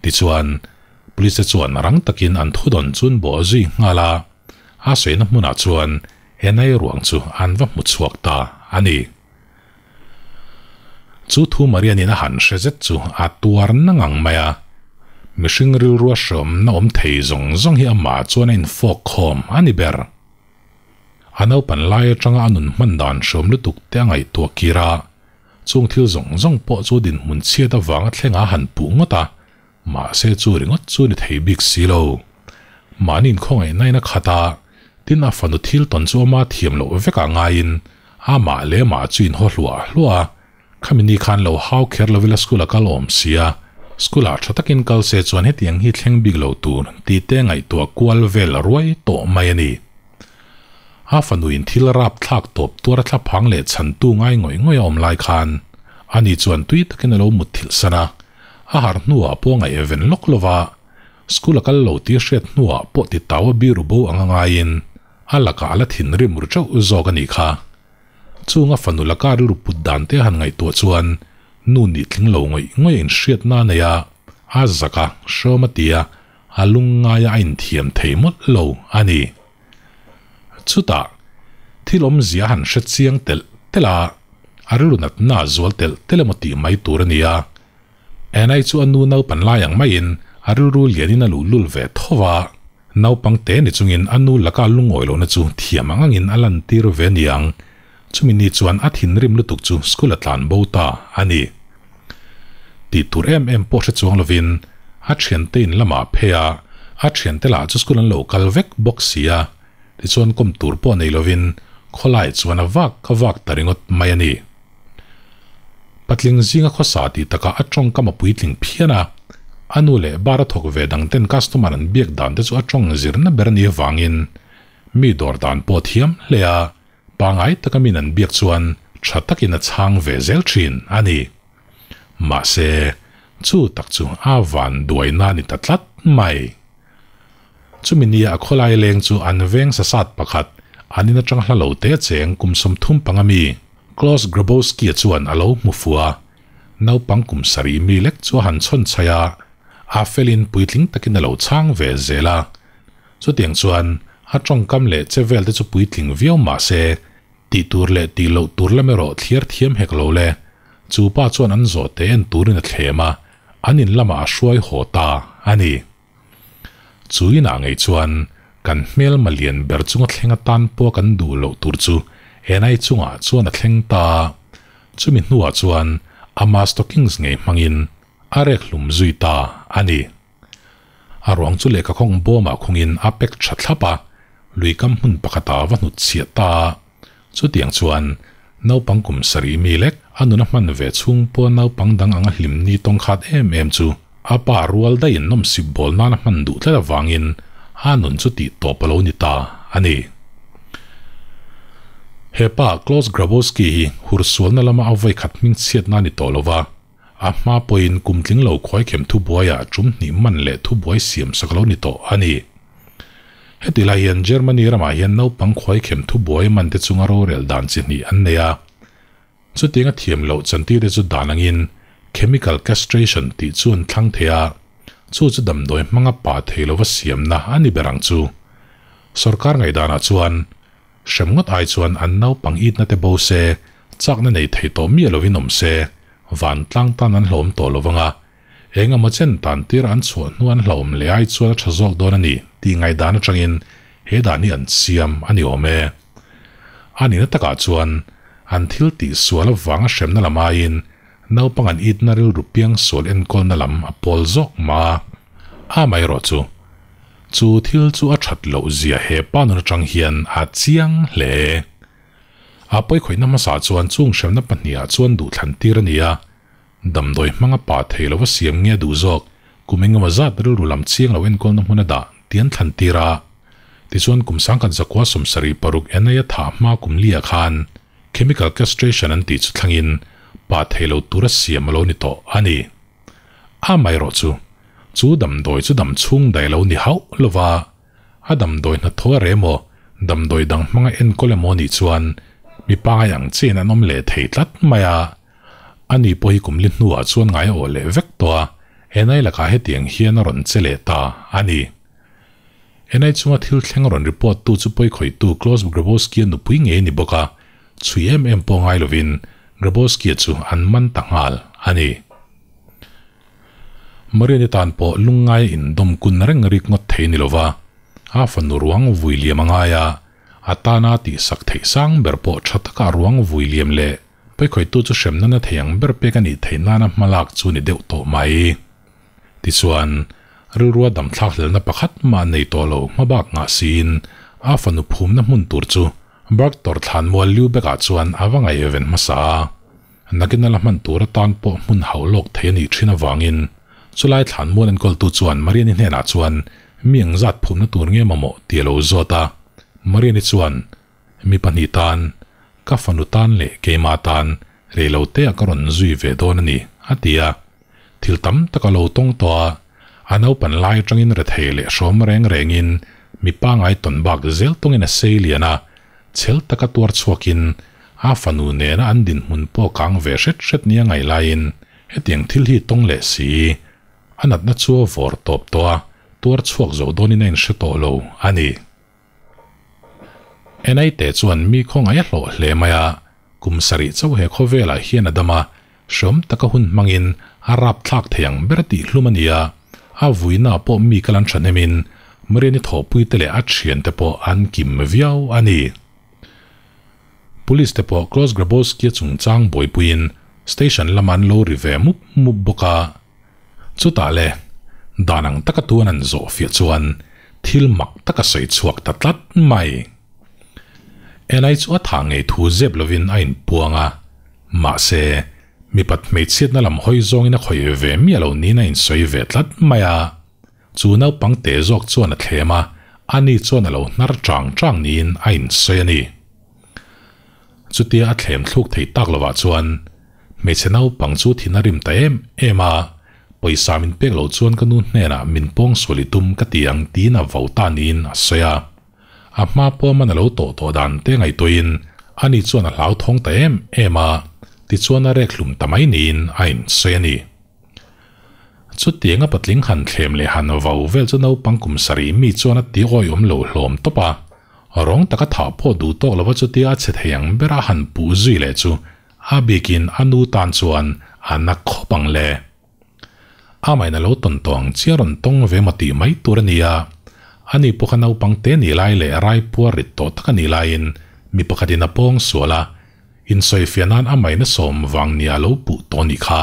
S1: Tichuan, Police te chuan rang takin an thudawn chu an bawh zui nghal a, a sawina hmunah chuan Enai ruang chu an va hmu chhuak ta a ni. Chu thu Marianin a han hre zet chu a tuar na ngang mai a, mihring rilrua hreawmna awm thei zawng zawng hi amah chuan a infawk khawm a ni ber. A naupan lai atanga a nun hman dan hreawm lutuk te a ngaihtuah kir a, chung thil zawng zawng pawh chu dinhmun chhiat avanga thlenga a han puh ngawt a, mahse chu ringawt chu ni thei bik si lo. Mahni inkhawngaihnain a khat a, tin a fanu thil tawn chu ama thiam loh vekah ngaiin amah leh amah chu inhaw hluah hluah a, khami ni khan lo hau kher lovila school a kal awm si a, school ah tha takin kal se chuan hetiang hi thleng bik lo tur tih te ngaihtuah kual vel ruai tawh mai a ni. A fanuin thil rap thlak tawp tuar a thlaphang leh chhantu ngai ngawih ngawih a awm lai khan ani chuan tui takin a lo mutthilh san a, a harh hnuah pawh ngaih ven lawk lova school a kal lo tih hriat hnuah pawh ti tau a biru bo anga ngaiin a lakah a la thinrim ru teuh zawk a nih kha. Chung a fanu laka rilru put dan te han ngaihtuah chuan nu nih tling lo ngawih ngawih a inhriatna a nei a, a zak a, hrawm a ti a, a lungngaia a inthiam thei mawlh lo a ni. Chutah, thil awmzia a han hre chiang telh telh a, a rilru natna a zual telh telh emaw tih mai tur a ni a. Anna-i chu a nu naupan lai ang maiin a rilru lianin a luhlul ve tho va, naupang te ni chungin a nu laka lungawi lohna chu thiam ang angin a lantir ve niang. Chumi ni chuan a thinrim lutuk chu school a tlan bo ta a ni. Tih tur em em pawh hre chuang lovin a thiante in lamah a phei a, a thiante lah chu school an lo kal vek bawk si a, tichuan kawm tur pawh nei lovin khawlai chuan a vak a vak ta ringawt mai a ni. Patling zinga khawsa tih takah a tawngkam a puitling phian a, a nu leh bar a thawk ve dangten customer an biak dan te chu a tawng zirna ber a nih avangin mi dawr dan pawh a thiam hle a, Pangai taka min an biak chuan tha takin a chhang ve zel thin a ni. Mahse, chu tak chu a van duaina a ni ta tlat mai. Chumi nia a khawlai leng chu an veng sasat pakhat, an in atang hla lo te cheng kum 35 mi, Klaus Grabowski-a chuan a lo hmu fu a. Naupang kum sarih mi lek chu a han chhawn chhaih a, a felin puitling takin a lo chhang ve zel a. Chutiang chuan a tawngkam leh che vel te chu puitling viau mah se, tih tur leh tih loh tur lam erawh thliar thiam hek lo le. Chu pa chuan an zawh te en turin a thlem a, an in lamah a hruai haw ta a ni. Chu inah ngei chuan kan hmelma lian ber chunga thleng atan pawh kan duh loh tur chu Enai chungah chuan a thleng ta a. Chumi hnuah chuan ama stockings ngei hmangin a rek hlum zui ta a ni. A ruang chu lehkha khawng bawmah khungin a pack tha thlap a, lui kam hmun pakhatah a va hnut chhiah ta a. Chutiang chuan naupang kum sarih mi lek a nun a hman ve chhung pawh naupang dang anga hlim ni tawng khat em em chu a pa rual daihin nawmsip bawl nan a hman duh tlat avangin a nun chu tih tawp a lo ni ta a ni. He pa Klaus Grabowski hi hursualna lama a vawikhat hmingchhiatna a ni tawh lo va. A hma pawhin kum tling lo khuaikhem thubuaiah tum hnih man leh thubuai siam sak lo ni tawh a ni. Heti lai hian Germany ramah hian naupang khuaikhem thubuai man te chunga rorel dan chi hnih an nei a. Chutianga thiam loh chantir te chu dan angin chemical castration tih chu an thlang thei a, chu chu damdawi hmanga pa thei lova siamna a ni ber ang chu. Sorkar ngaihdanah chuan Hrem ngawt ai chuan an naupang itna te bo se, chakna nei thei tawh miah lovin awm se, vantlang tan an hlawm tawh lo vang a, eng emaw chen tan tir an chhuah hnu an hlauhawm leh ai chuan a tha zawk dawn a ni tih ngaihdan atangin he dan hi an siam a ni awm e. A nihna takah chuan an thil tih sual avanga hremna lam aiin naupang an itna rilru piang sual enkawlna lam a pawl zawk mah a, amaherawh chu Chu thil chu a that loh zia he pa nun atang hian a chiang hle. A pawikhawihna hmasa chuan chung hremna pahnihah chuan duhthlan tir a ni a, damdawi hmanga pa thei lova siam nge duh zawk kum engemaw zat rilru lam chiang lo enkawlna hmun a dah tih an thlan tir a. Tichuan kum 1976 NIA thah hma kum liah khan chemical castration an tih chu thlangin pa thei lo tura siam a lo ni tawh a ni. Amaherawh chu, chu damdawi chu dam chhung daih lo ni hauh lova, a damdawi hnathawh a reh maw? Damdawi dang hmanga enkawl emaw nih chuan mi pangai ang chiahin an awm leh thei tlat mai a. Ani pawh hi kum li hnuah chuan ngai a awh leh vek tawh a, Enai lakah hetiang hian a rawn che leh ta a ni. Enai chunga thil thleng rawn report tu chu pawikhawihtu Klaus Grabowski-a nupui ngei a ni bawk a, chhui em em pawh ngai lovin Grabowski-a chu an man ta nghal a ni. Marian-i tan pawh lungngai a indawm kun reng rik ngawt thei ni lova, a fanu ruang vui liam a ngai a, a tana tihsak theih sang ber pawh tha taka ruang vui liam leh pawikhawihtu chu hremna na thei ang ber pek a nih theih nana hmalak chu ni deuh tawh mai. Tichuan, rilrua damthlak hlelna pakhat mah nei tawh lo hmabak ngah siin a fanu phumna hmun tur chu Bergtor thlanmual Lübeck-ah chuan a va ngaihven hmasa a. Nakin a la hman tur atan pawh hmun hauh lawk thei a nih thin avangin chulai thlanmual enkawltu chuan Mariani hnenah chuan mi engzat phumna tur nge mamawh tih a lo zawt a. Mariani chuan, Mi pahnih tan, ka fanu tan leh keimah tan reilote ah ka rawn zui ve dawn a ni, a ti a. Thil tam tak a lo tawng tawh a, a naupan lai atangin rethei leh hrawm reng rengin mi pangai tawn bak zel tawngin a sei lian a, chhel taka tuar chhuakin a fanu nena an dinhmun pawh kang ve hret hret nia ngaih laiin hetiang thil hi tawng leh si a natna chu a vawr tawp tawh a, tuar chhuak zo dawnin a inhre tawh lo a ni. Enaite chuan mi khawngaih a hlawh hle mai a, kum sarih chauh he khawvelah hian a dam a, hreawm taka hun hmangin a rapthlak thei ang ber tih hlum a ni a, a vuina pawh mi kal an thahnemin Mariani thawhpuite leh a thiante pawh an kim viau a ni. Police te pawh Klaus Grabowski-a chungchang buaipuiin station lamah an lo ri ve mup mup bawk a. Chutah le, dan ang taka tuan an zawh fiah chuan thil mak tak a sawi chhuak ta tlat mai. Enai chu a thah ngei thu zep lovin a inpuang a, mahse, mipat hmeichhiatna lam hawi zawngin a khawih ve miah lo niin a insawi ve tlat mai a. Chu naupang te zawk chuan a thlem a, ani chuan a lo hnar chang chang niin a insawi a ni. Chutia a thlem thluk thei tak lovah chuan hmeichhe naupang chu thin a rim ta em em a, pawisa min pek loh chuan ka nu hnenah min pawng sual i tum ka ti ang tiin a vo ta niin a sawi a. A hma pawh man a lo tawh tawh dan te ngaihtuahin ani chuan a hlauthawng ta em em a, tichuan a rek hlum ta mai niin a insawi a ni. Chutianga patling han thlem leh han vo vel chu naupang kum sarih mi chuan a ti awihawm lo hlawm tawp a, rawng taka thah pawh duh tawk lova chutia a che thei ang bera han puh zui leh chu a bikin a nu tan chuan a na khawp ang le. Amahin a lo tawn tawh ang chiah rawn tawng ve maw tih mai tur a ni a, ani pawh kha naupang te nih lai leh raipuar rit tawh tak a nih laiin mi pakhatin a pawng sual a, insawifiah nan amahin a sawm vang nia a lo puh tawh a nih kha.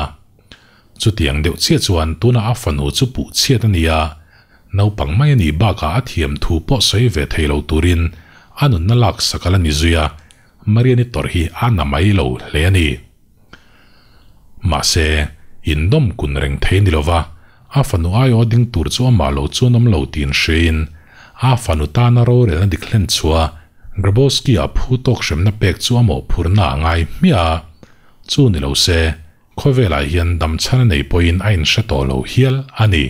S1: Chutiang deuh chiah chuan tunah a fanu chu puh chhiat a ni a, naupang mai a nih bakah a thiam thu pawh sawi ve thei lo turin a nunna lak sak a la ni zui a, Mariani tawrh hi a na mai lo hle a ni. Mahse, indawm kun reng thei ni lova, a fanu aiawh ding tur chu amah lo chuan awm lo tiin hriain a fanu tana rorelna dik hlen chhuah Grabowski-a phu tawk hremna pek chu a mawhphurhna a ngai hmiah a, chu ni lo se, Khawvelah hian damchhan a nei pawhin a inhre tawh lo hial a ni.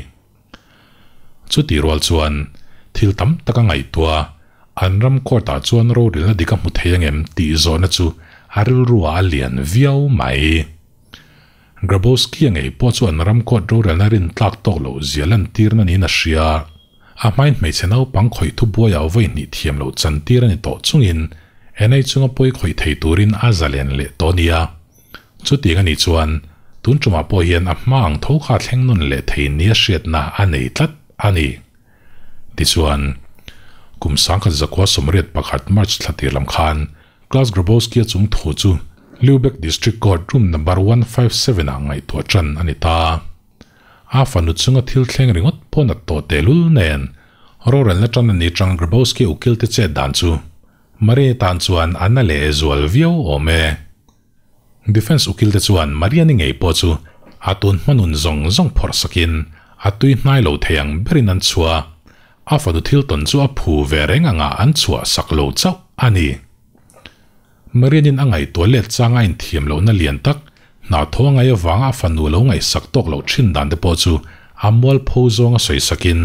S1: Chutih rual chuan thil tam tak a ngaihtuah a, an ram court-ah chuan rorilna dik a hmu thei angem tih zawhna chu a rilruah a lian viau mai. Grabowski-a ngei pawh chu an ram court rorelna rintlak tawk loh zia lantirna niin a hria. A hmain hmeichhe naupang khawih thubuaiah vawi hnih thiam loh chantir a ni tawh chungin NA chunga pawi khawih thei turin a zalen leh tawh a nia. Chutiang a nih chuan tun tumah pawh hian a hma ang tho kha thleng nawn leh thei nia hriatna a nei tlat a ni. Tichuan, kum sangkhat zakua sawmriat pakhat March thla tir lam khan Klaus Grabowski-a chung thu chu Lübeck District Court room number 157 ah ngaihtuah tan a ni ta. A fanu chunga thil thleng ringawt pawh nat tawh tehlul nen rorelna tan a ni chang Grabowski ukilte chet dan chu Maria tan chuan a na leh zual viau awm e. Defence ukil te chuan Maria ni ngei pawh chu a tun hmanun zawng zawng phawrh sakin a tui hnai lo thei ang berin an chhuah a, a fanu thil tawn chu a phu ve reng anga an chhuah sak lo chauh a ni. Marianin a ngaihtuah let chang a inthiam lohna lian tak, hna tho a ngaih avanga a fanu lo ngaihsak tawk loh thin dan te pawh chu a mualpho zawnga sawi sakin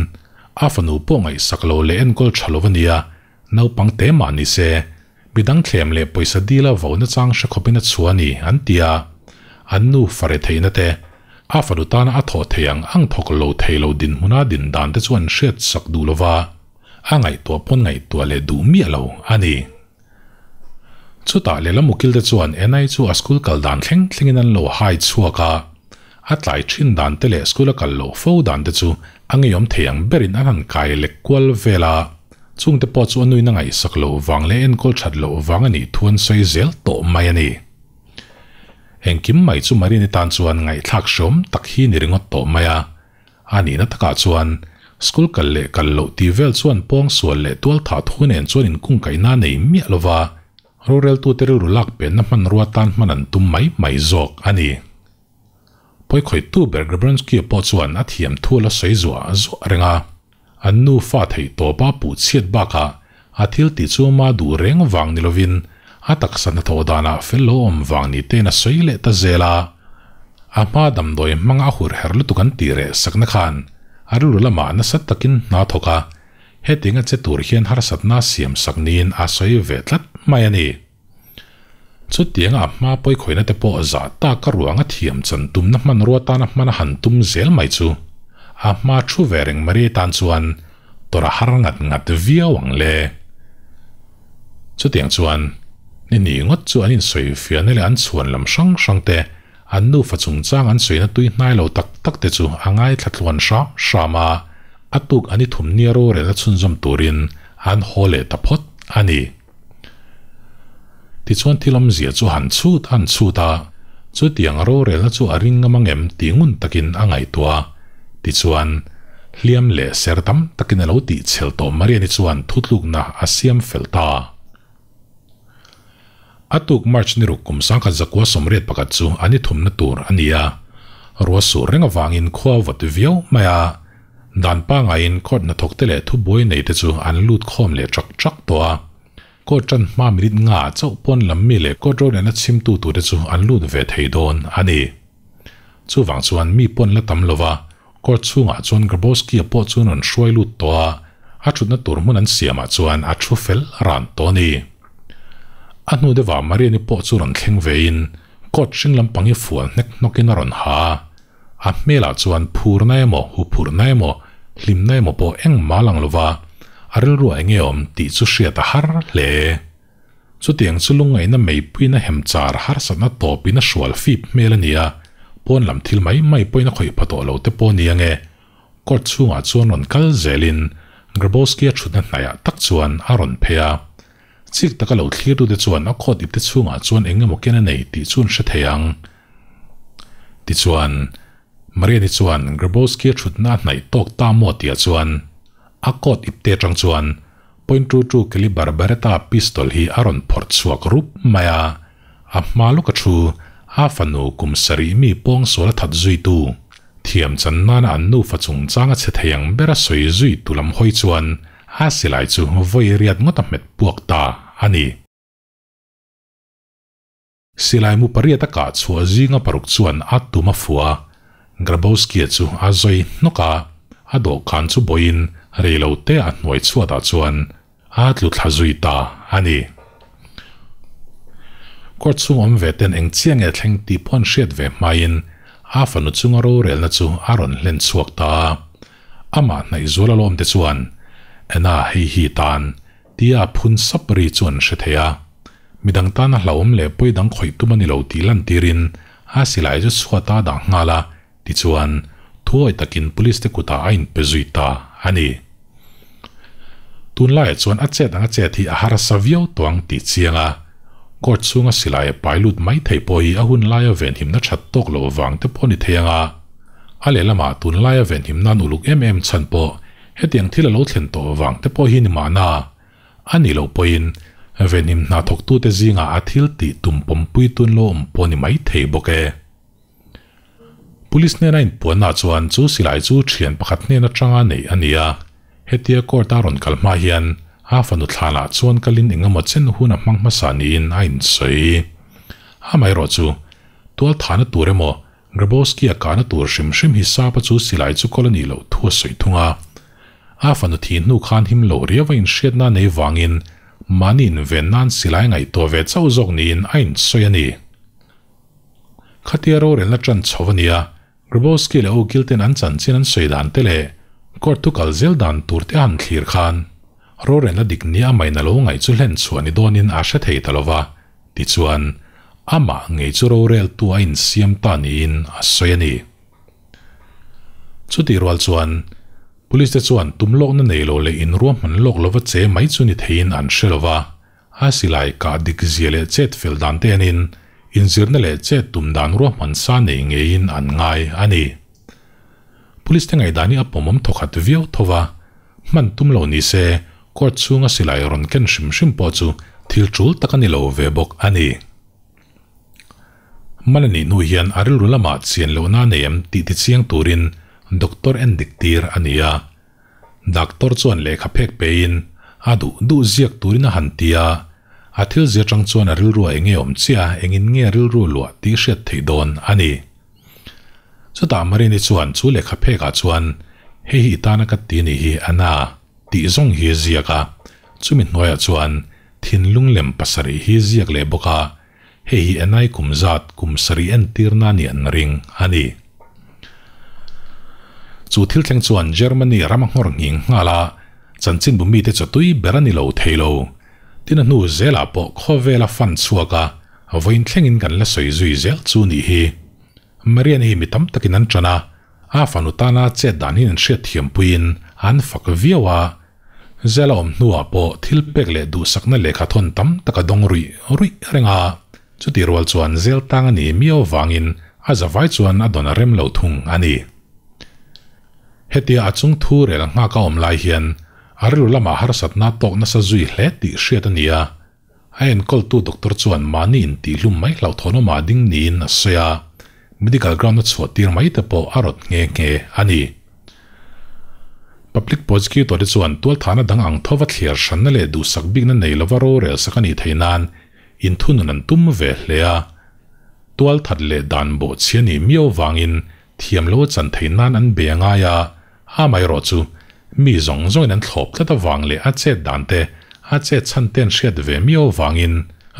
S1: a fanu pawh ngaihsak lo leh enkawl tha lo a nia. Naupang te mah ni se, midang thlem leh pawisa dila vo nachang hre khawpin a chhuah a ni, an ti a. An nu fare theihna te, a fanu tana a thawh thei ang ang thawk lo thei lo dinhmuna din dan te chu an hriat sak duh lo va, a ngaihtuah pawn ngaihtuah leh duh miah lo a ni. Chutah lehlam ukil te chuan Enai chu a school kal dan thleng thlengin an lo hai chhuak a, a tlai thin dan te leh school a kal loh fo dan te chu a ngeiawm thei ang berin an han kai lek kual vel a, chungte pawh chu a nuin a ngaihsak loh vang leh enkawl that loh vang a nih thu an sawi zel tawh mai a ni. Engkim mai chu Marini tan chuan ngaihthlak hreawm tak hi ni ringawt tawh mai a. A nihna takah chuan school kal leh kal loh tih vel chuan pawng sual leh tual thah thu nen chuan inkungkaihna nei miah lova roreltute rilru lak penna hmanrua tan hman an tum mai mai zawk a ni. Pawikhawihtu ber Grabronsky-a pawh chuan a thiam thu a la sawi zuah zuah reng a. An nu fa theih tawpa puh chhiat bakah a thil tih chu ama duh reng vang ni lovin a taksa hnathawh danah fel lo awm vang ni tein a sawi leh ta zel a. A hma damdawi hmanga a hur her lutuk an tih reh sakna khan a rilru lamah nasa takin hna thawk a, hetiang a che tur hian harsatna siam sak niin a sawi ve tlat mai a ni. Chutianga a hma pawikhawihna te pawh zah tak a ruang a thiam chan tumna hmanrua tana hman a han tum zel mai chu a hma thu ve reng Maria tan chuan tawrh a har ngat ngat viau ang le. Chutiang chuan ni ni ngawt chu an insawi fiahna leh an chhuan lam hrang hrang te, an nufa chungchang an sawina tui hnai lo tak tak te chu a ngaithla tluan hram hram a, a tuk an i thum nia rorelna chhunzawm turin an haw leh ta phawt a ni. Tichuan thil awmzia chu han chhut han chhut a, chutiang rorelna chu a ring ngam angem tih ngun takin a ngaihtuah a. Tichuan, hliam leh ser tam takin a lo tihchhel tawh Mariani chuan thutlukna a siam fel ta. A tuk March ni ruk kum 1981 chu an i thumna tur a ni a, ruah sur reng avangin khua a vawt viau mai a, Dan pangaiin court hnathawkte leh thubuai neite chu an lut khawm leh ṭak ṭak tawh a. Court ṭan hma minute nga chauh pawn lam mi leh court rorelna chhimtu turte chu an lut ve thei dawn a ni. Chuvang chuan mi pawn la tam lo va, court chhungah chuan Grabowski-a pawh chuan rawn hruai lut tawh a, a ṭhutna tur hmun an siamah chuan a ṭhu fel ran tawh a ni. A hnu deuhah Marian-i pawh chu rawn thleng vein court hring lampang hi fual hnek hnawkin a rawn ha a. A hmelah chuan phurna emaw, huphurhna emaw, hlimna emaw pawh engmah lang lova, a rilruah enge awm tih chu hriat a har hle. Chutiang chu lungngaihna meipuiin a hem char harsatna tawpin a hrual fip hmel a ni a, pawn lam thil mai mai pawhin a khawih pha tawh lo te pawh ni ange. Court chhungah chuan rawn kal zelin Grabowski-a thutna hnaiah tak chuan a rawn phei a. Chik taka lo thlirtute chuan a coat ipte chhungah chuan eng emaw ken a nei tih chu an hre thei ang. Tichuan, Mariani chuan Grabowski-a thutna a hnaih tawk ta maw tihah chuan a coat ipte atang chuan point two two caliber Beretta pistol hi a rawn phawrh chhuak rup mai a, a hma lawka thu a fanu kum sarih mi pawngsual a that zuitu thiam chan nana an nufa chungchang a che thei ang bera sawi zui tu lam hawi chuan a silai chu vawi riat ngawt a hmet puak ta a ni. Silai mu pariat a kah chhuah zinga paruk chuan a tum a fuh a, Grabowski-a chu a zawi hnawk a, a dawhkan chu bawiin rei lo te a hnuai chhuatah chuan a tlu thla zui ta a ni. Court chhung awm ve ten eng chiah nge thleng tih pawh an hriat ve hmain a fanu chunga rorelna chu a rawn hlen chhuak ta a. Amah hnaih zual alawm te chuan, Anna hei hi tan Tia phun sap ri chu an hre thei a. Midang tana hlauhawm leh pawi dang khawih tum a ni lo tih lantirin a silai chu chhuat a dah nghal a, tichuan thuawi takin police te kutah a inpe zui ta a ni. Tunlaiah chuan a chet anga chet hi a harsa viau tawh ang tih chiang a, court chhunga silai a pai lut mai thei pawh hi a hun laia venhimna that tawk loh vang te pawh a ni thei ang a, a lehlamah tunlaia venhimna'n uluk em em chhan pawh Hetiang thil a lo thlen tawh vang te pawh hi ni mahna, a nih loh pawhin venhim hna thawktute zingah a thil tih tum pawmpui tun lo awm pawh ni mai thei bawk e. Police hnena inpuanna chuan chu silai chu thian pakhat hnen atanga neih a ni a, hetia court a rawn kal hma hian a fanu thlanah chuan kalin engemaw chen hun a hmang hmasa niin a insawi. Amaherawh chu tualthahna tur emaw Grabowski-a kahna tur hrim hrim hi Sapa chu silai chu kawl a nih loh thu a sawi thung a. A fanu thih hnu khan him lo riau a inhriatna nei vangin mahni inven nan silai ngaihtuah ve chauh zawk niin a insawi a ni. Khatia rorelna tan chho a nia, Grabowski leh ukil ten an chanchin an sawi dan te leh court thu kal zel dan tur te a han thlir khan rorelna dik nia a main a lo ngaih chu hlen chhuah ni dawnin a hre thei ta lo va, tichuan amah ngei chu roreltu a insiam ta niin a sawi a ni. Chutih rual chuan Police te chuan tum lawkna nei lo leh inruahman lawk lova che mai chu ni theiin an hre lo va, A silai kah dik zia leh chet fel dan te enin inzirna leh chet tum dan ruahman sa nei ngeiin an ngai a ni. Police te ngaihdan hi a pawmawm thawkhat viau tho va, hman tum lo ni se court chhunga silai rawn ken hrim hrim pawh chu thil tul tak a ni lo ve bawk a ni. Hman a nih hnu hian a rilru lamah chian lohna a nei em tih tichiang turin doctor en dik tir a ni a. Doctor chuan lehkha phek pein a duh duh ziak turin a han ti a, a thil zia tang chuan a rilru a enge awm chiah a, engin nge a rilru luah tih hriat theih dawn a ni. Chutah Marini chuan chu lehkha phekah chuan hei hi i tana ka ti ni hi a na tih zawng hi a ziak a, chumi hnuaiah chuan thinlung lem pasarih hi ziak leh bawk a, Hei hi Enai kum zat kum sarih entirna a nih an ring a ni. Chu thil thleng chuan Germany ram a nghawr nghing nghal a, chanchinbu mite chaw tui ber a ni lo thei lo. Tin a hnu zelah pawh khawvela fan chhuak a, vawiin thlengin kan la sawi zui zel chu nih hi. Marian hi mi tam takin an ṭan a, a fanu tana chet dan hi an hriatthiam puiin an fak viau a, Zela awm hnuah pawh thil pek leh duhsakna lehkha thawn tam tak a dawng ruih ruih reng a, chutih rual chuan zel tang a nih miau avangin a zavai chuan a dawn a rem lo thung a ni. Hetia a chung thu rel nghak a awm lai hian a rilru lamah harsatna tawk nasa zui hle tih hriat a ni a, a enkawltu doctor chuan mahni intihhlum mai hlauhthawn awmah ding niin a sawi a, medical ground a chhuah tir mai te pawh a rawt nghe nghe a ni. Public prosecutor te chuan tualthahna dang ang thova thliar hranna leh duhsak bikna nei lova rorel sak a nih theih nan inthunun an tum ve hle a, tualthat leh dan bawhchhia nih miau vangin thiam lo a chan theih nan an be a ngai a, Amaherawh chu, mi zawng zawngin an thlawp tlat avang leh a chet dan te, a chet chhan te an hriat ve miau avangin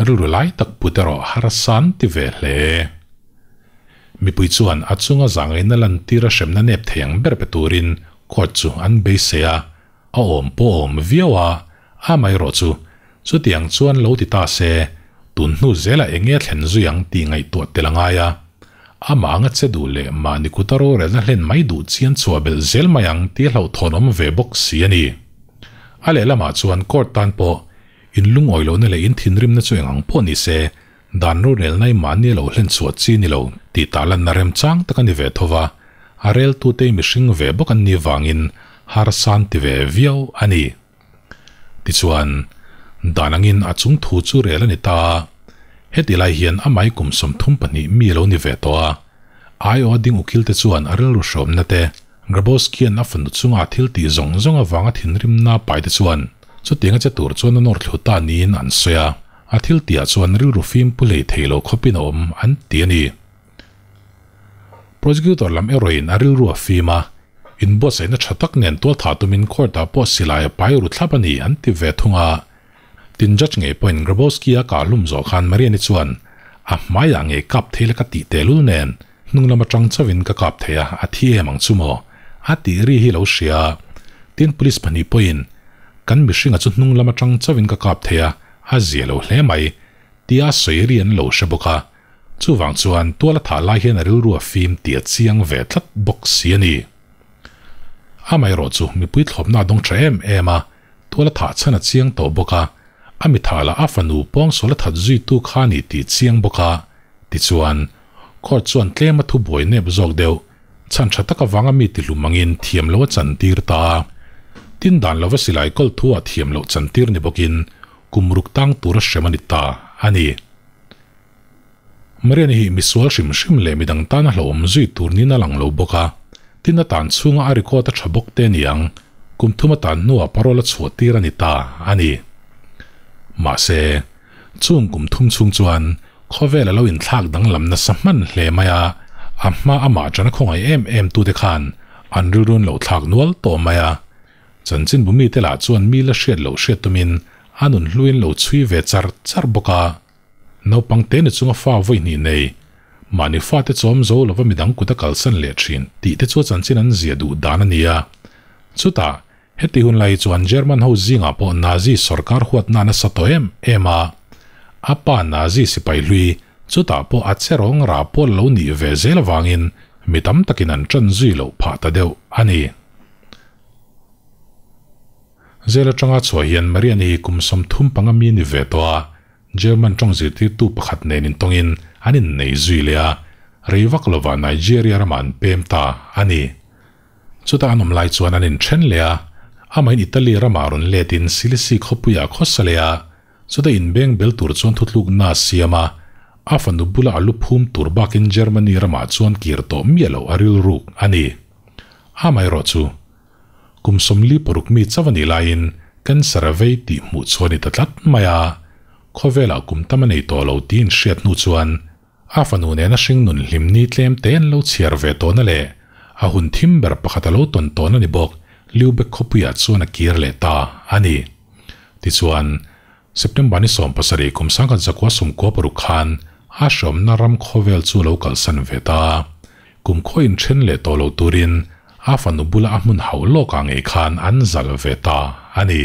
S1: rilru lai tak put erawh harsa an ti ve hle. Mipui chuan a chunga zangaihna lantir a hremna nep thei ang ber pe turin court chu an beisei a, a awm pawh a awm viau a, amaherawh chu, chutiang chuan lo ti ta se, tun hnu zelah eng nge a thlen zui ang tih ngaihtuah tel a ngai a, amah anga che duh leh mahni kuta rorelna hlen mai duh chian chhuah belh zel mai ang tih a hlauhthawn awm ve bawk si a ni. A lehlamah chuan court tan pawh in lungawi lohna leh in thinrimna chu eng ang pawh ni se, dan rorelna i mahni a lo hlen chhuah chi ni lo tih tahlanna remchang tak a ni ve tho va, a reltute i mihring ve bawk an nih vangin harsa an ti ve viau a ni. Tichuan, dan angin a chung thu chu rel a ni ta a, heti lai hian amah i kum 32 mi a lo ni ve tawh a. Aiawha ding ukilte chuan a rilru hrawmna te, Grabowski-a'n a fanu chunga a thil tih zawng zawng avanga thinrimna a paite chuan chutianga che tur chuan a nawr thlu ta niin an sawi a, a thil tihah chuan rilru fim pu hlei thei lo khawpin a awm an ti a ni. Prosecutor lam erawhin a rilru a fim a, inbuatsaihna tha tak nen tualthah tumin court-ah pawh silai a pai ru thlap a ni an ti ve thung a. Tin judge ngei pawhin Grabowski-a kah hlum zawh khan Mariani chuan a hmaiah ngei kap thei la ka tih tehlul nen hnung lam atang chauhin ka kap thei a, a thi em ang chu maw? a tih ri hi lo hria a. Tin police pahnih pawhin kan mihringa chu hnung lam atang chauhin ka kap thei a, a zia lo hle mai tia sawi ri an lo hre bawk a. Chuvang chuan tual a thah lai hian a rilru a fim tih a chiang ve tlat bawk si a ni. Amaherawh chu mipui thlawpna a dawng tha em em a, tual a thah chhan a chiang tawh bawk a, a mi thah lah a fanu pawngsual a that zuitu kha a ni tih chiang bawk a, tichuan court chuan tlem a thubuai nep zawk deuh chhan tha tak avanga mi tihlum angin thiam lo a chantir ta a. Tin dan lova silai kawl thu ah thiam loh chantir ni bawkin kum ruk tang tur a hrem a ni ta a ni. Marian hi misual hrim hrim leh midang tana hlauhawm zui tur niin a lang lo bawk a, tin a tan chhunga a record a tha bawk te aniang, kum thum a tan hnuah parole a chhuah tir a ni ta a ni. Mahse, chung kum thum chhung chuan khawvel a lo inthlak danglam nasa hman hle mai a, a hma amah tana khawngaih em em tute khan an rilru an lo thlak nual tawh mai a. Chanchinbu mite lah chuan mi la hriat loh hriat tumin a nun hluin lo chhui ve char char bawk a. Naupang te ni chunga fa vawi hnih nei, mahni fate chawm zo lova midang kut a kalsan leh thin tih te chu a chanchin an zia duh dan a ni a. Chutah, heti hun lai chuan German ho zingah pawh Nazi sawrkar huatna a nasa tawh em em a. A pa Nazi sipai hlui chutah pawh a che rawng rah pawl lo nih ve zel avangin mi tam takin an ṭan zui loh phah ta deuh a ni. Zel atanga chhuah hian Mariani hi kum 35 mi ni ve tawh a, German tawng zirtirtu pakhat nen intawngin an innei zui leh a, rei vak lovah Nigeria ramah an pem ta a ni. Chutah an awm lai chuan an inthen leh a, amahin Italy ramah rawn letin Silisi khawpuiah khawsa leh a, chutah inbeng bel tur chuan thutlukna a siam a, a fanu bula a lu phum tur bakin Germany ramah chuan kir tawh miah loh a rilruk a ni. Amaherawhchu, Kum 46 mi chauh a nih laiin cancer a vei tih hmuh chu a ni ta tlat mai a, khawvelah kum tam a nei tawh lo tiin hriat hnu chuan a fanu nena hringnun hlim ni tlem te an lo chhiar ve tawhna leh a hun thim ber pakhat a lo tawn tawhna ni bawk Lübeck khawpuiah chuan a kir leh ta a ni. Tichuan, September ni 17 kum 1996 khan a hreawmna ram khawvel chu lo kalsan ve ta. Kum khaw inthen leh tawh lo turin a fanu bula a hmun hauh lawkah ngei khan an zal ve ta a ni.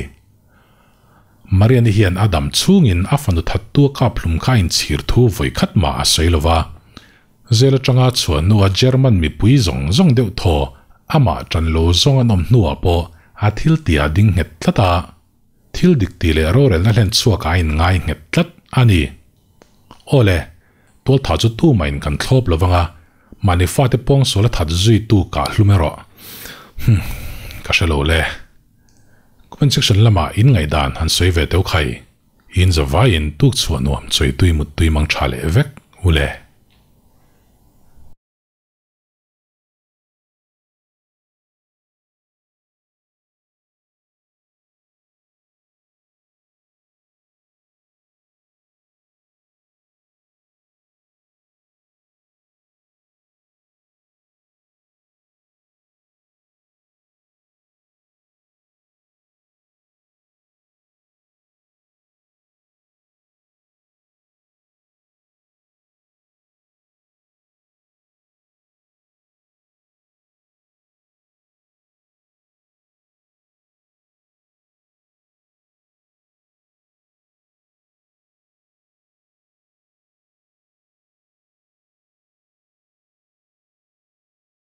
S1: Mariani hian a dam chhungin a fanu thattu a kap hlum kha a inchhir thu vawi khat mah a sawi lo va. Zel atanga chhuah hnua German mipui zawng zawng deuh thaw amah tan lo zawng an awm hnuah pawh a thil tih a ding nghet tlat a. Thil dik tih leh rorelna hlen chhuak a inngai nghet tlat a ni. Aw le, tualtha chu tumahin kan thlawp lo vang a, mahni fate pawngsual a that zui tu kah hlum erawh. Hum, ka hre lo le. Comment section lamah in ngaihdan han sawi ve teuh khai. In zavaiin tuk chhuah nuam chawitui muttui mang tha leh vek u le.